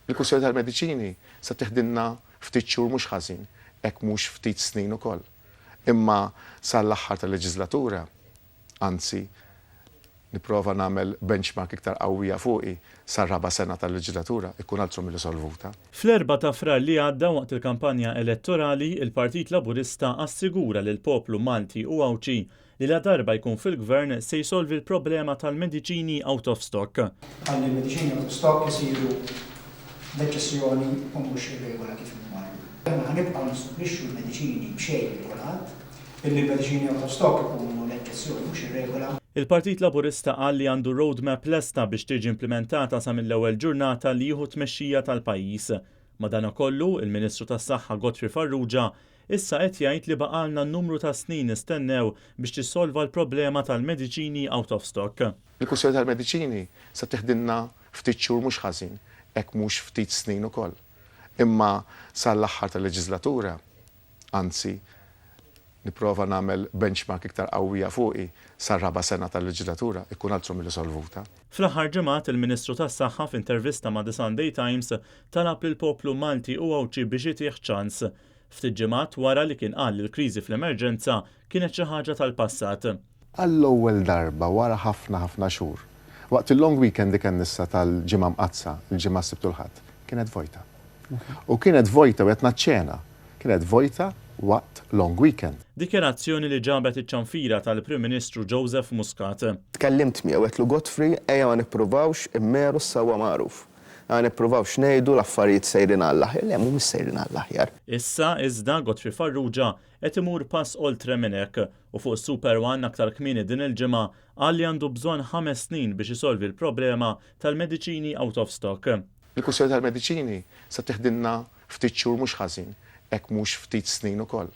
Il-kwistjoni tal-mediċini se teħdilna ftit xhur mhux ħażin, hekk mhux ftit snin ukoll. Imma sal-aħħar tal-leġiżlatura, anzi nipprova nagħmel benchmark iktar qawwija fuqi sar-raba' sena tal-leġiżlatura, ikun altru milli solvuta. Fl-erbgħa ta' Frar li għadda waqt il-kampanja elettorali, il-Partit Laburista assigura lill-poplu Malti u Għawdxi li ladarba jkun fil-Gvern se jsolvi l-problema tal-mediċini out of stock. Ħalli l-mediċini out of stock isiru l-eċċezzjoni u mhux ir-regola kif inhuma llum. Aħna ħa nibqgħu nissupplixxu l-mediċini b'xejn lil kulħadd, billi l-mediċini out of stock ikunu l-eċċezzjoni mhux ir-regola. Il-Partit Laburista qal li għandu roadmap lesta biex tiġi implimentata sa mill-ewwel ġurnata li jieħu t-tmexxija tal-pajjiż. Madanakollu, il-Ministru tas-Saħħa Godfrey Farrugia Issa qed jgħid li baqgħalna numru ta' snin nistennew biex tissolva l-problema tal-mediċini out of stock. Il-kwistjoni tal-mediċini se teħdilna ftit xhur mhux ħażin, hekk mhux ftit snin ukoll. Imma sal-aħħar tal-leġiżlatura, anzi nipprova nagħmel benchmark iktar qawwija fuqi sar-raba' sena tal-leġiżlatura, ikun altru milli solvuta. Fl-aħħar ġimgħat, il-Ministru tas-Saħħa f'intervista ma' The Sunday Times talab lill-poplu Malti u Għawdxi biex itih ċans. Ftit ġimgħat wara li kien qal li l-kriżi fl-Emerġenza kienet xi ħaġa tal-passat. Għall-ewwel darba wara ħafna ħafna xhur, waqt il-long weekend li kellna issa tal-Ġimgħa Mqaddsa, il-Ġimgħa s-Sibt u l-Ħadd, kienet vojta. U kienet vojta u qed naċċena, kienet vojta waqt long weekend. Dikjarazzjoni li ġabet iċ-ċanfira tal-Prim Ministru Joseph Muscat. Tkellimt miegħu għedtlu Godfrey ejja ma nippruvawx immeru s-sewwa magħruf. Ma nippruvawx ngħidu l-affarijiet sejrin għall-aħjar. Le, mhumiex sejrin għall-aħjar. Issa, iżda, Godfrey Farrugia qed imur pass oltre minn hekk u fuq Super One aktar kmieni din il-ġimgħa qal li għandu bżonn ħames snin biex isolvi l-problema tal-mediċini out of stock. Il-kwistjoni tal-mediċini se teħdilna ftit xhur mhux ħażin, hekk mhux ftit snin ukoll.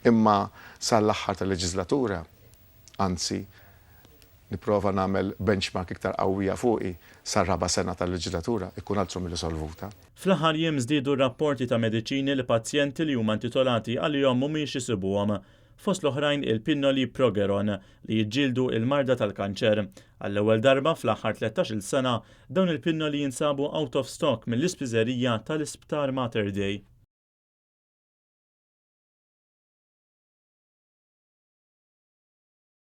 Imma sal-aħħar tal-leġiżlatura, Anzi, nipprova nagħmel benchmark iktar qawwija fuqi sar-raba' sena tal-leġislatura ikun altru milli solvuta. Fl-aħħar jiem żdiedu r-rapporti ta' mediċini li pazjenti li huma intitolati għalihom mhumiex isibuhom. Fost l-oħrajn il-pinnoli Progeron li jiġġieldu il-marda tal-kanċer. Għall-ewwel darba fl-aħħar 13-il sena dawn il-pinnoli jinsabu out of stock mill-ispiżerija tal-Isptar Mater Dei.